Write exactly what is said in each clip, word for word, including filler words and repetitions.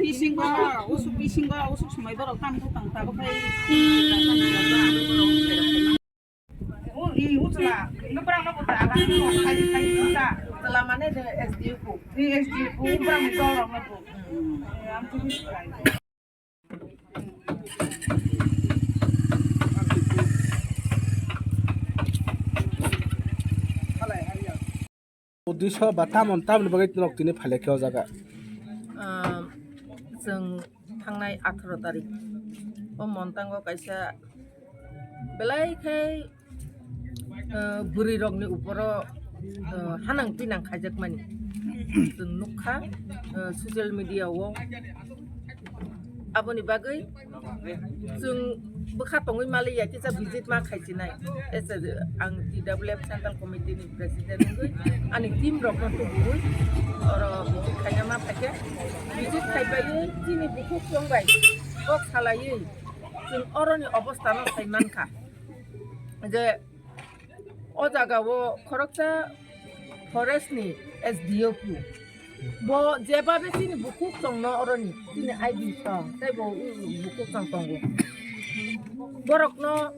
Bisingo, usuk bisingo, usuk somoi borok tamo tang tabuk khai. Chwla mane de S D O ku. S D O ku, borok ni dol rok no ku. Uddesho ba tamon tamoni bagwi norok tini phailai khe o jaga? Ah, chwng thangnai atharo tarik o Montango kaisa belai khe, ah, bwrwi rokni uporo, ah, hanang pinang khaijakmani chwng nukha, ah, social media o. Aboni bagwi chwng bwkha tongwi maliya kisa visit ma khaichinai. Ese ang T W F Central Committee ni President wngwi ani team rokno tubuwi oro visit khaina ma phaikhe. Visit khaipaiwi chini bukhuk chwng bai kok salaiwi chwng oroni obostha no sai mankha je o jaga o khoroksa forest ni S D O ku. Bo jeba be chini bukhuk chwng no oroni chini I D song tei bo bukhuk chwng tongo. Borok no,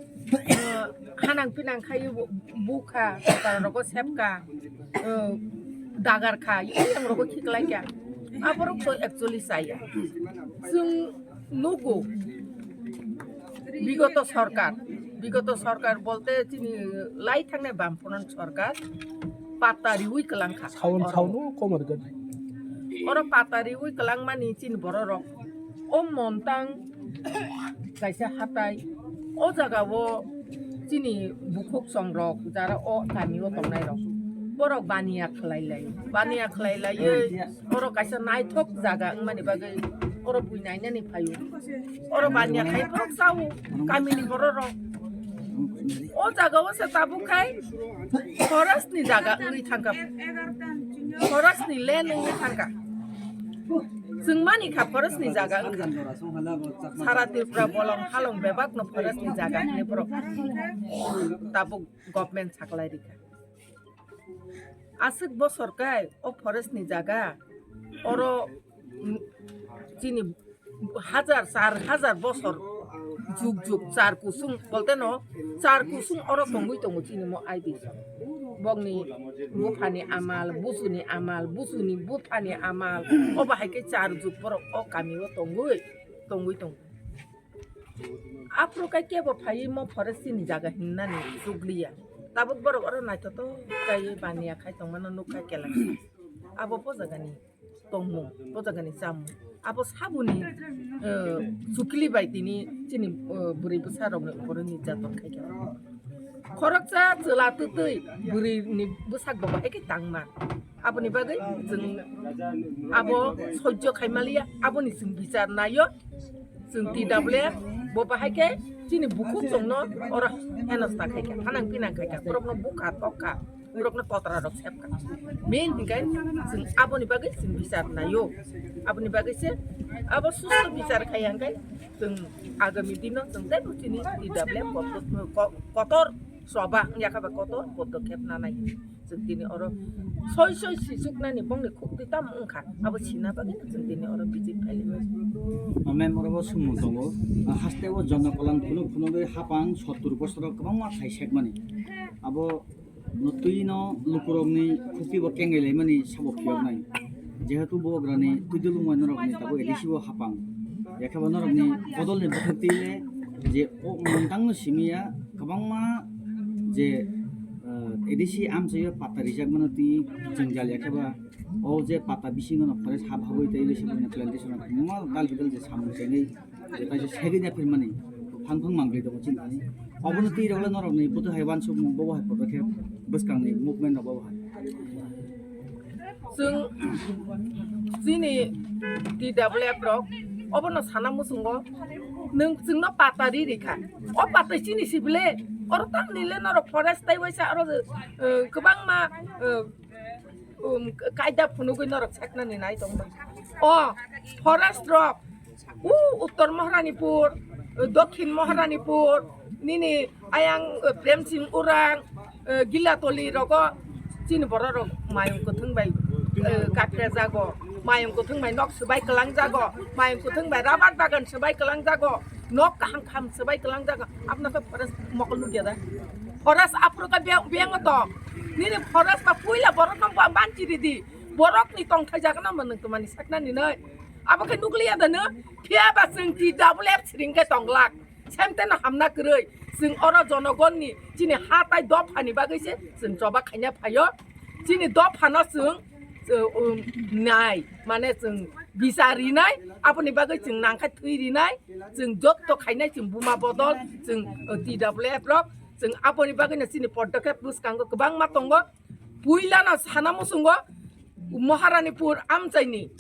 eh, hanang pinang khai bukha, rogo sepka, eh, dagar kha, yang rogo khiklai kya. Aborok to actually saya. Chwng nugo bigoto sorkar, bigoto sorkar bolte chini lai thangnai Bamfront sorkar patta riwi kwlangkha. Saun, oro saun, o komor gani. Oro patta riwi kwlangmani chini bororok o Montang kaisa hatai, o jaga o chini bukhuk chwng rok jara o kami o tongnai rok borok baniya khlai lai, baniya khlai lai. Oro kaisa naithok jaga wngmani bagwi oro bui nainani phaio. Oro baniya khai borok chao, kamini bororok. O jaga o se tabuk khai forest ni jaga wngwi thangkha. Forest ni land wngwi thangkha. Chwng mani kha forest ni jaga wngkha. Sara Tripura bolong halong bebak no forest ni jaga hinwi borok tabuk government saklai rikha. Aswk bosor kai o forest ni jaga oro, mm, chini hajar, char hajar bosor juk juk char kusung bolte no char kusung oro tongwi tongo chini mo I D song. Bokni buphani amal, busuni amal, busuni buphani amal, obo hai khe char juk borok o kami o tongwi, tongwi tongo. Aphuru kai kebo phaiwi mo forest ni jaga hinnani chukliya. Tabuk borok oro naithotok kaiwi baniya khai tongmano nukha kelengsa. Abo bo jagani tongmung, bo jagani chamung. Abo saboni, eh, chukli bai tini chini, eh, bwrwi bwsa rokni uporo nirjaton khaikha. Khoroksa chwla twtwi bwrwini bwsak bo bahai khe tangma. Aboni bagwi chwng abo sojjo khaimaliya, aboni chwng bichar naio. Chwng T W F bo bahai khe chini bukhuk chwngno oro henosta khaikha, hanang pinang khaikha, borokno bukha tokha, borokno totra rok sepkha. Main hinkhe chwng aboni bagwi chwng bichar naio. Aboni bagwi se abo susto bichar khai hwnkhe chwng agami dino chwng teibo chini T W F kotor, ko-, kotor choba wngya khe ba kotor podokhep nanai. Chwng tini oro soi soi sisuknani bongni khukti tamo wngkha, abo sina bagwi chwng tini oro visit phailaiwi. Ma'am, oro bo swngmung tongo. Haste o Jana Kalan phunuk phunugwi hapang sottur bosoro kwbangma thai sekmani. Abo no twi no lukurokni khukti bo kengai laimani sabo phiyoknai. Jehetu bo ograni twidulungma norokni tabuk A D C bo hapang. Yakheba norokni bodolni bwkhak twi le je o mwntangno simi ya kwbangma je, eh, A D C amchaio pata rijakmano twi jwngjal yakheba o je pata bisingono forest hap habwi tei ui se plantation kwbangma dal bidal je samung chengwi Kaisa segwi na phirmani phang phang mangri tongo chini thani. Obono twi rok le norok ni buto hai wansuk mung bobo hai podokhe bwskang ni movement rok bobo hai. Chwng chini T W F rok obono sana muchungo nwng chwngno pata ri rikha. O pata chini sibile oro tamni le norok forest tai waisa oro, eh, kwbangma, eh, um, kaida phunugwi norok saknani nai tongma. O forest rok, u Uttor Maharanipur, Dokhin Maharanipur, nini ayang, uh, Prem Singh Orang, uh, Gilatoli rogo chini borok rok mayung kwthwng bai, uh, kapya jago, mayung kwthwng bai nok swbai kwlang jago, mayung kwthwng bai rabar bagan swbai kwlang jago, nok kaham kaham swbai kwlang jago. Apna khe forest mokol nukya da? Forest aphuru khe beng, bengo tong. Nini forest ba puila borok no ba manchi ridi. Borok ni tongthai jaga no manung tumani saknani noi. Abo khe nukliya da no? Phiya ba chwng T W F siring khe tonglak. Semte no hamna kwrwi. Chwng oro jonogonni chini ha tai dophani bagwi se chwng choba khaina phaio. Chini dophano chwng, chwng, um, nai, mane chwng bichar rinai, aboni bagwi chwng nangkha thwi rinai, chwng jotto khainai chwng buma bodol, chwng, uh, T W F rok, chwng aboni bagwino chini podokep bwskango kwbangma tongo. Puilano sana muchungo Maharanipur amchaini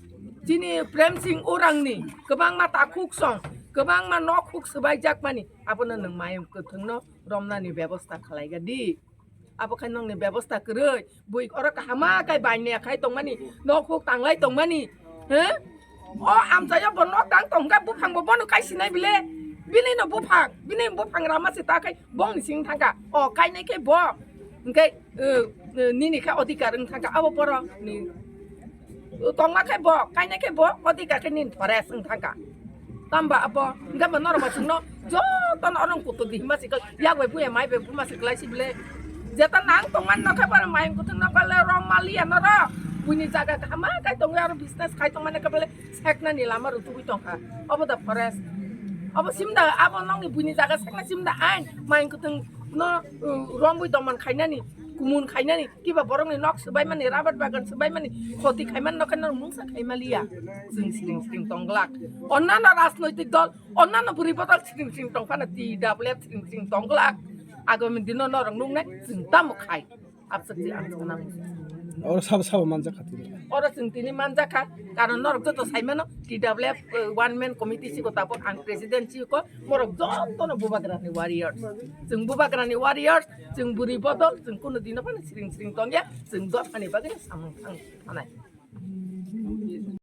chini Prem Singh Orangni kwbangma takhuk song, kwbangma nokhuk swbaijakmani, abono nwng mayung kwthwngno romnani bebosta khlaiga di. Abo khai nokni bebosta kwrwi, bui oro kahama kai bai ne khai tongmani, nokhuk tanglai tongmani, he? O amchaio bo nok tang tongkha, buphang bo bono kai sinai bile, bini no buphang, bini buphang rama se ta khai bongni sing thangkha. O kainai khe bo, hwnkhe, eh, eh, nini khe odhikar wng thangkha, abo borok ni tongma khe bo, kainai khe bo, odhikar khe nini forest wng thangkha. Tamba abo, hwnkhe bo norok bo chwngno jotono orong kutu di hima sikal, yak bai buya mai bai buma siklai si bile. Jeta nang tongmani nokha bar mayung kutung nokha le rom maliya norok. Buini jaga kaham ma kai tongo aro business khai tongmani khe bele seknani lama rutugwi tongkha. Obo da forest. Obo simda abo nokni buini jaga sekna simda ain mayung kutung no, uh, romwi doman khainani, kumun khainani, kiba borokni nok swbaimani, rabar bagan swbaimani, khoti khaimani nokha norok mungsa khaimaliya. Chwng siring siring tongglak. Onnano rajnoitik dol, onnano bwrwi bodol siring siring tongphano T W F siring siring tongglak. Agami dino norok nuknai chwng tamo khai. Absakchi ang sanang. Oro sabo sabo manjak kha tini. Oro chwng tini manjak kha, karon norok joto saimano T W F, eh, one man committee siko tabuk ang president siko, borok jotono Bubagrani warriors. Chwng Bubagrani warriors, chwng bwrwi bodol, chwng kuno dino phano siring siring tongya, chwng dophani bagwi samung thang thanai.